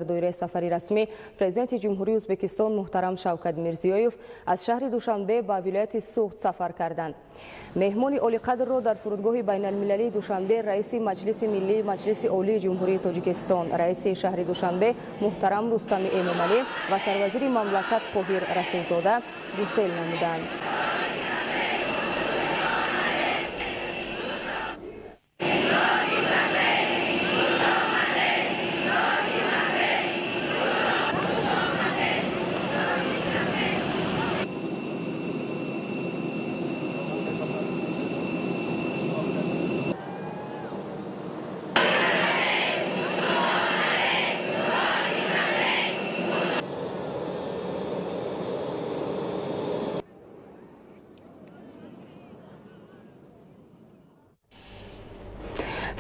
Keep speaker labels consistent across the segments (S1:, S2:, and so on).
S1: Доираи сафари расмӣ Президенти Ҷумҳурии Ӯзбекистон муҳтарам Шавкат Мирзиёев аз шаҳри Душанбе ба вилояти Суғд сафар карданд. Меҳмони олиқадрро дар фурудгоҳи байналмилалии Душанбе раиси Маҷлиси Миллии Маҷлиси Олии Ҷумҳурии Тоҷикистон, раиси шаҳри Душанбе муҳтарам Рустами Эмомалӣ ва сарвазири мамлакат Қоҳир Расулзода гусел намуданд.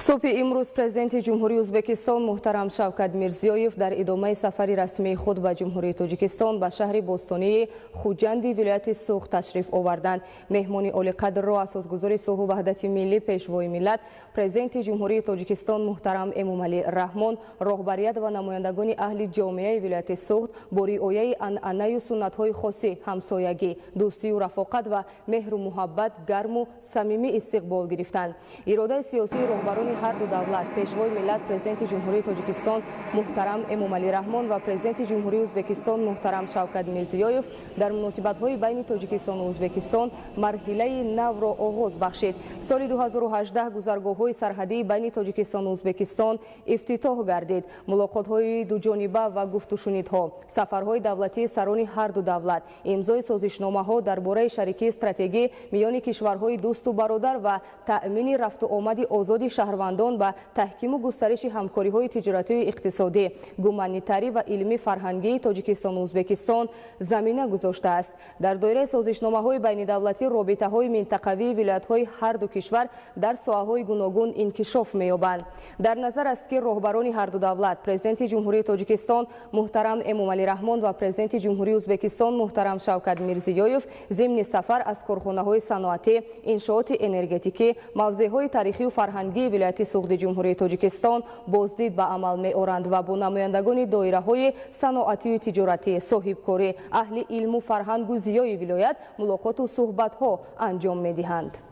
S1: Субҳи имрӯз Президенти Ҷумҳурии Ӯзбекистон муҳтарам Шавкат Мирзиёев дар идомаи сафари расмии худ ба Ҷумҳурии Тоҷикистон ба шаҳри бостонии Хуҷанди вилояти Суғд ташриф оварданд. Меҳмони олиқадрро асосгузори сулҳу ваҳдати миллӣ, Пешвои миллат, Президенти Ҷумҳурии Тоҷикистон муҳтарам Эмомалӣ Раҳмон, роҳбарият ва намояндагони аҳли ҷомеаи вилояти Суғд бо риояи анъанаю суннатҳои хоси ҳамсоягӣ, дӯстию рафоқат ва меҳру муҳаббат гарму самимӣ истиқбол гирифтанд. Иродаи сиёсии роҳбарони ҳар ду давлат, Пешвои миллат, Президенти Ҷумҳурии Тоҷикистон муҳтарам Эмомалӣ Раҳмон ва Президенти Ҷумҳурии Ӯзбекистон муҳтарам Шавкат Мирзиёев дар муносибатҳои байни Тоҷикистону Ӯзбекистон марҳилаи навро оғоз бахшид. Соли 2018 гузаргоҳҳои сарҳадии байни Тоҷикистону Ӯзбекистон ифтитоҳ гардид. Мулоқотҳои дуҷониба ва гуфтушунидҳо, сафарҳои давлатии сарони ҳар ду давлат, имзои созишномаҳо дар бораи шарикии стратегӣ миёни кишварҳои дӯсту бародар ва таъмини рафту омади озоди шаҳрвандон ба таҳкиму густариши ҳамкориҳои тиҷоратию иқтисодӣ, гуманитарӣ ва илмӣ фарҳангии Тоҷикистону Ӯзбекистон замина гузоштааст. Дар доираи созишномаҳои байнидавлатӣ робитаҳои минтақавии вилоятҳои ҳар ду кишвар дар соҳаҳои гуногун инкишоф меёбанд. Дар назар аст, ки роҳбарони ҳар ду давлат, Президенти Ҷумҳурии Тоҷикистон муҳтарам Эмомалӣ Раҳмон ва Президенти Ҷумҳурии Ӯзбекистон муҳтарам Шавкат Мирзиёев зимни сафар аз корхонаҳои саноатӣ, иншооти энергетикӣ, мавзеъҳои таърихию фарҳангии вилояти Суғди Ҷумҳурии Тоҷикистон боздид ба амал меоранд ва бо намояндагони доираҳои саноатию тиҷоратӣ, соҳибкорӣ, аҳли илму фарҳангу зиёи вилоят мулоқоту суҳбатҳо анҷом медиҳанд.